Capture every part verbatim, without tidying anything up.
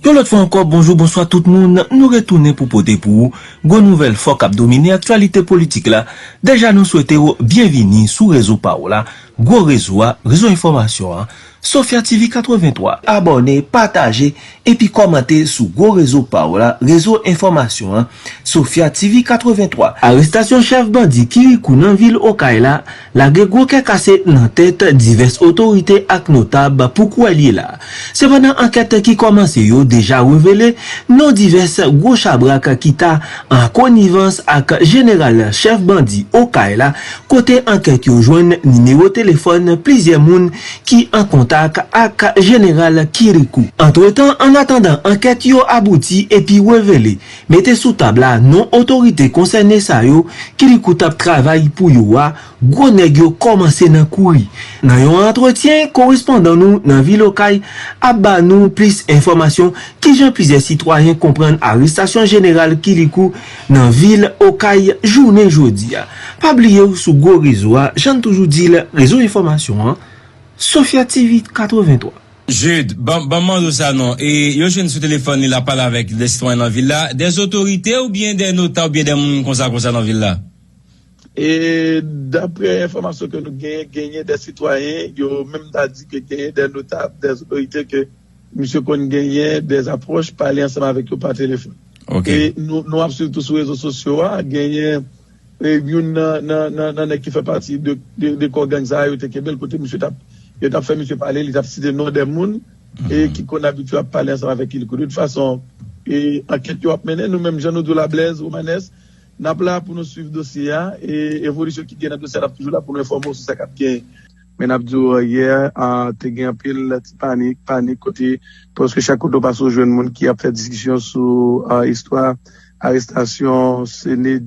Yon lòt fwa ankò, bonjou, bonswa tout moun. Nou retounen pou pote pou ou gwo nouvèl fò k ap domine aktyalite politik la. Deja nou swete w byenvini sou rezo pa w la, gwo rezo a, rezo enfòmasyon an, Sofia T V katrevenntwa. Abòne, pataje, epi kòmante sou gwo rezo pa w la, rezo enfòmasyon an, Sofia T V katrevenntwa. Arestasyon chèf bandi Kirikou nan vil Okay la lage gwo kè kase nan tèt divès otorite ak notab pou kwè l ye la. Sepandan, ankèt ki kòmanse yo deja revele non divès gwo chabrak ki ta an konivans ak jeneral chèf bandi Okay la, kote ankèt yo jwenn nimewo telefòn plizyè moun ki an kontak ak jeneral Kirikou. Antretan, annatandan ankèt yo abouti epi revele, mete sou tab la non otorite konsène sa yo Kirikou t ap travay pou yo a, gwo nèg yo kòmanse nan kouri. Nan yon antretyen, korespondan nou nan vil Okay ap ba nou plis enfòmasyon kijan plizyè sitwayen konprann arestasyon jeneral Kirikou nan vil Okay jounen jodi a. Pa bliye w sou gwo rezo a, jan n toujou di l, rezo enfòmasyon an, Sofia T V katrevenntwa. Jude, ban ban m mande w sa non. E yo jwenn sou telefòn li, l ap pale avèk de sitwayen nan vil la, de otorite oubyen de notab oubyen de moun konsa konsa nan vil la? E daprè enfòmasyon ke nou genyen, genyen de sitwayen, yo menm ta di ke genyen de notab, de otorite ke misye konn genyen de apwòch, pale ansanm avèk yo pa telefòn. Ok. E nou, nou ap swiv tou sou rezo sosyo a, genyen e, youn nan, nan, nan, nan nèg ki fè pati de, de, de kò gang sa a, yo te kenbe l kote misye t ap, yo t ap fè misye pale, li t ap site non de moun e ki konn abitye ap pale ansanm avèk Kirikou. De tout fason, e, ankèt yo ap mennen, nou menm jan nou di w la, Blaise Romanes, n ap la pou nou swiv dosye a, e evolisyon ki gen nan dosye a, n ap toujou la pou nou enfòme w sou sa k ap gen. Men n ap di w, yè a, te gen anpil ti panik, panik kote prèske chak kote w pase w jwenn moun ki ap fè diskisyon sou, a, istwa arestasyon Sene-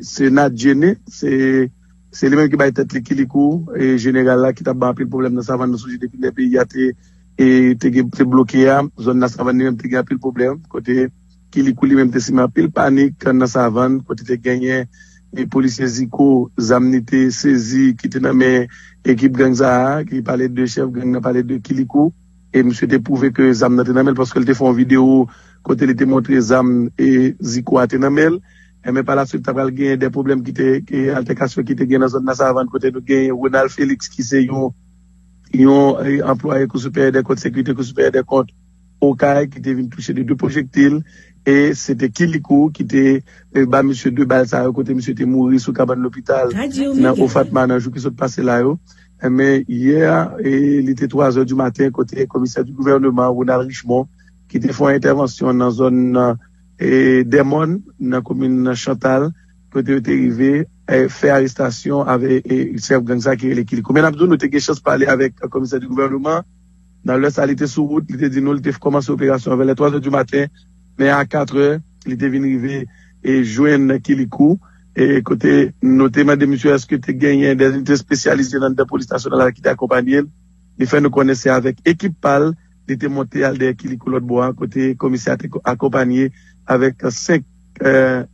Senat Djene, se se li menm ki bay tèt li Kilikou, e jeneral la ki t ap bay anpil pwoblèm nan Savann, nou sonje depi lè peyi a te e te gen te bloke a, zòn nan Savann li menm te gen anpil pwoblèm, kote Kilikou li menm te simen anpil panik nan Savann, kote te genyen e polisye Ziko, zam li te sezi ki te nan men ekip gang sa a, ki pale de chèf gang nan, pale de Kilikou, e misye te pwouve ke zam nan te nan men l paske l te fè yon videyo kote li te montre zam e Ziko a te nan men l. Enben pa la swit ta pral genyen de pwoblèm ki te, ke altèkasyon ki te gen nan zòn nan Savann kote nou genyen Ronald Felix ki se yon yon e, anplwaye Kou Siperyè dè Kont, sekirite Kou Siperyè dè Kont Okay ki te vin touche de de pwojektil e se te Kilikou ki te e, ba misye de bal sa yo kote misye te mouri sou kabann lopital nan Ofatma nan jou ki sot pase la yo. Enben yè e, li te twa zè di maten kote komisè di gouvèneman Ronald Richemond ki te fè yon entèvansyon nan zòn nan e, Dèmòn, nan komin Chantal, kote yo te rive e, fè arestasyon avè e, chèf gang sa ki rele Kilikou. Men n ap di w, nou te gen chans pale avèk komisè di gouvèneman. Nan lè sa, li te sou wout, li te di nou li te kòmanse operasyon an vè lè twa zè di maten, men a kat è, li te vin rive e jwenn Kilikou. E kote nou te mande misye èske te genyen de inite espesyalize nan de polis nasyonal la ki te akonpanye l. Li fè nou konnen se avèk ekip pa l li te monte al dèyè Kilikou lòt bò a, kote komisè a te ko- akonpanye avèk senk e,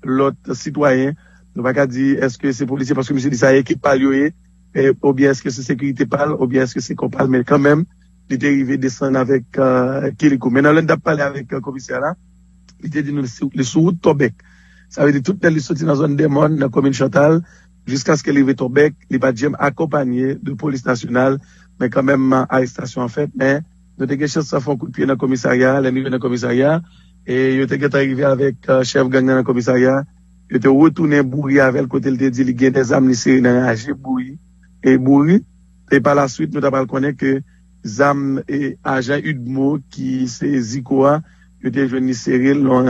lòt sitwayen. Nou pa ka di èske se polisye, paske misye di sa ekip pa l yo ye, e, oubyen èske se sekirite pa l, oubyen èske se kò pa l, men kanmenm, li te rive desann avèk e, Kilikou. Men nan lè n t ap pale avèk e, komisè a la, li te di nou li sou, li sou wout Tòbèk. Sa vle di tout lè li soti nan zòn Dèmòn, nan komin Chantal, jiskaske li rive Tòbèk, li pa t janm akonpanye de polis nasyonal, men kanmenm arestasyon an fèt, men nou te gen chans sa fè yon kout pye nan komisarya a, lè n rive nan komisarya a, e yo te gentan rive avèk e, chèf gang nan nan komisarya a, yo te retounen bouri avè l kote l te di li gen de zam li sere nan raje bouri, e bouri, e pa la swit nou ta pral konnen ke zam e ajan UDMO ki se Ziko a, yo te jwenn li sere l nan